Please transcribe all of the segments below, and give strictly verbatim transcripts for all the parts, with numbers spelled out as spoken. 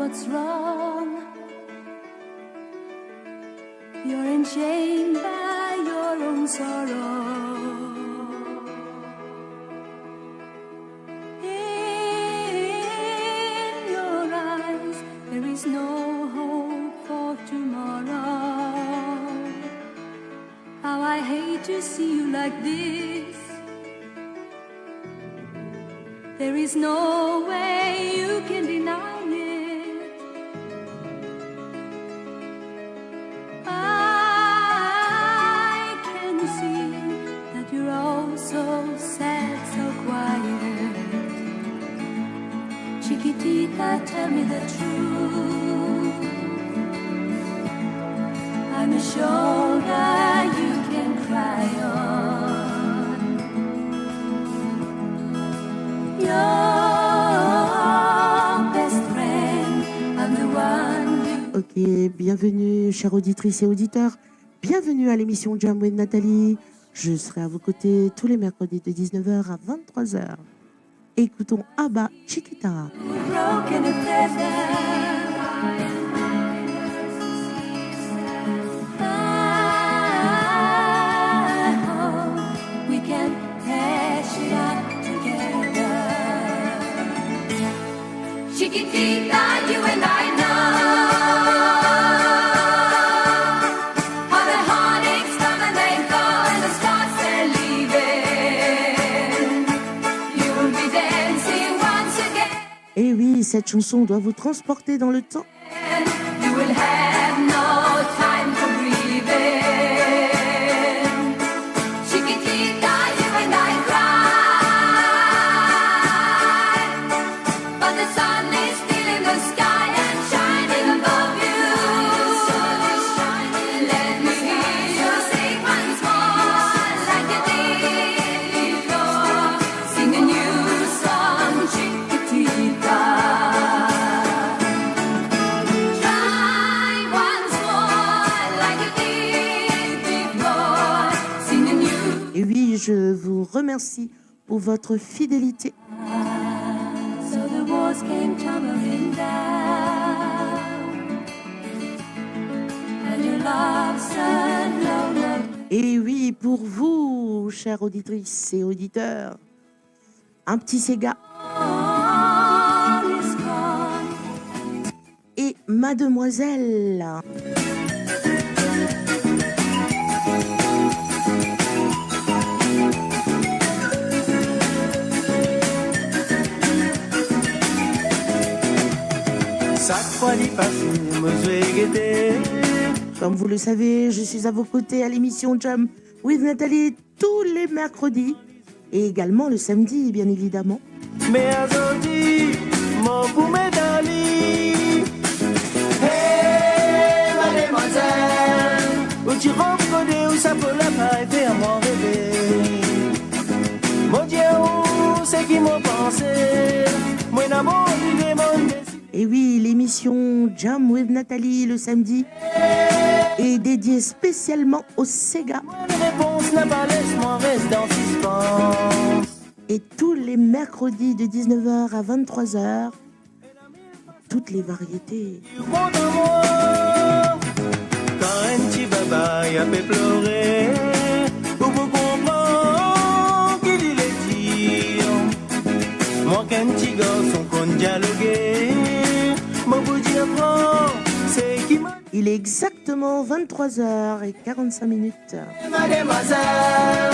What's wrong? You're enchained by your own sorrow. In your eyes, there is no hope for tomorrow. How I hate to see you like this. There is no way you can deny it. I can see that you're all so sad, so quiet. Chiquitita, tell me the truth. I'm a shoulder you can cry on. Your best friend, I'm the one you... Ok, bienvenue, chères auditrices et auditeurs. Bienvenue à l'émission Jam with Nathalie. Je serai à vos côtés tous les mercredis de dix-neuf heures à vingt-trois heures. Écoutons ABBA, Chiquita. Broken a feather. I hope we can patch it up together. Chiquitita, you and I know how the heartaches come and they go and the sparks they're leaving. You'll be dancing once again. Et oui, cette chanson doit vous transporter dans le temps. You will have no time for grieving. Chiquitita, you and I cry, but the sun is still in the sky and shining above you. Let me hear you sing once more like you did before. Sing a new song, Chiquitita. Try once more like you did before. Sing a new... Et oui, je vous remercie pour votre fidélité. So the walls came tumbling down, and your love turned low, low. Et oui, pour vous, chères auditrices et auditeurs, un petit séga. All is gone. Et Mademoiselle. Sak fwa li pase, mo zwe gete. Comme vous le savez, je suis à vos côtés à l'émission Jam with Nathalie tous les mercredis et également le samedi, bien évidemment. Me azordi, mo pou met dan li. Hey, mademoiselle, ou ti rann kone ou sa pou la pa ete a mwa reve. Mo dir ou seki mo panse, mo ena bon lide, mo deside. Et oui, l'émission Jam with Nathalie le samedi est dédiée spécialement au séga. Mwa repons napa, les mwa res dan sispans. Et tous les mercredis de dix-neuf heures à vingt-trois heures, toutes les variétés. Ou kontan mwa, kan enn ti babay ape plore, ou pou konpran ki li le dir. Mwa ki enn ti garson konn dialoge, mo pou dir pran seki mo... Il est exactement vingt-trois heures et quarante-cinq minutes. Mademoiselle,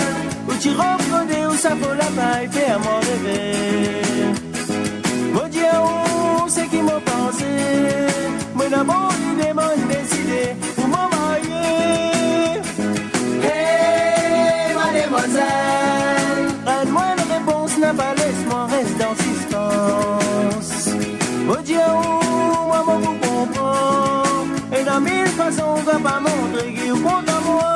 ou ti rann kone ou sa pou la pa ete a mwa reve. Mo dir ou seki mo panse, mo ena bon lide, mo deside pou mo marye. Hey, mademoiselle, rann mwa enn repons napa, les mwa res dan sispans. Mo dir ou, mwa mo pou konpran, ena mil fason ou kapav montre ki ou kontan mwa.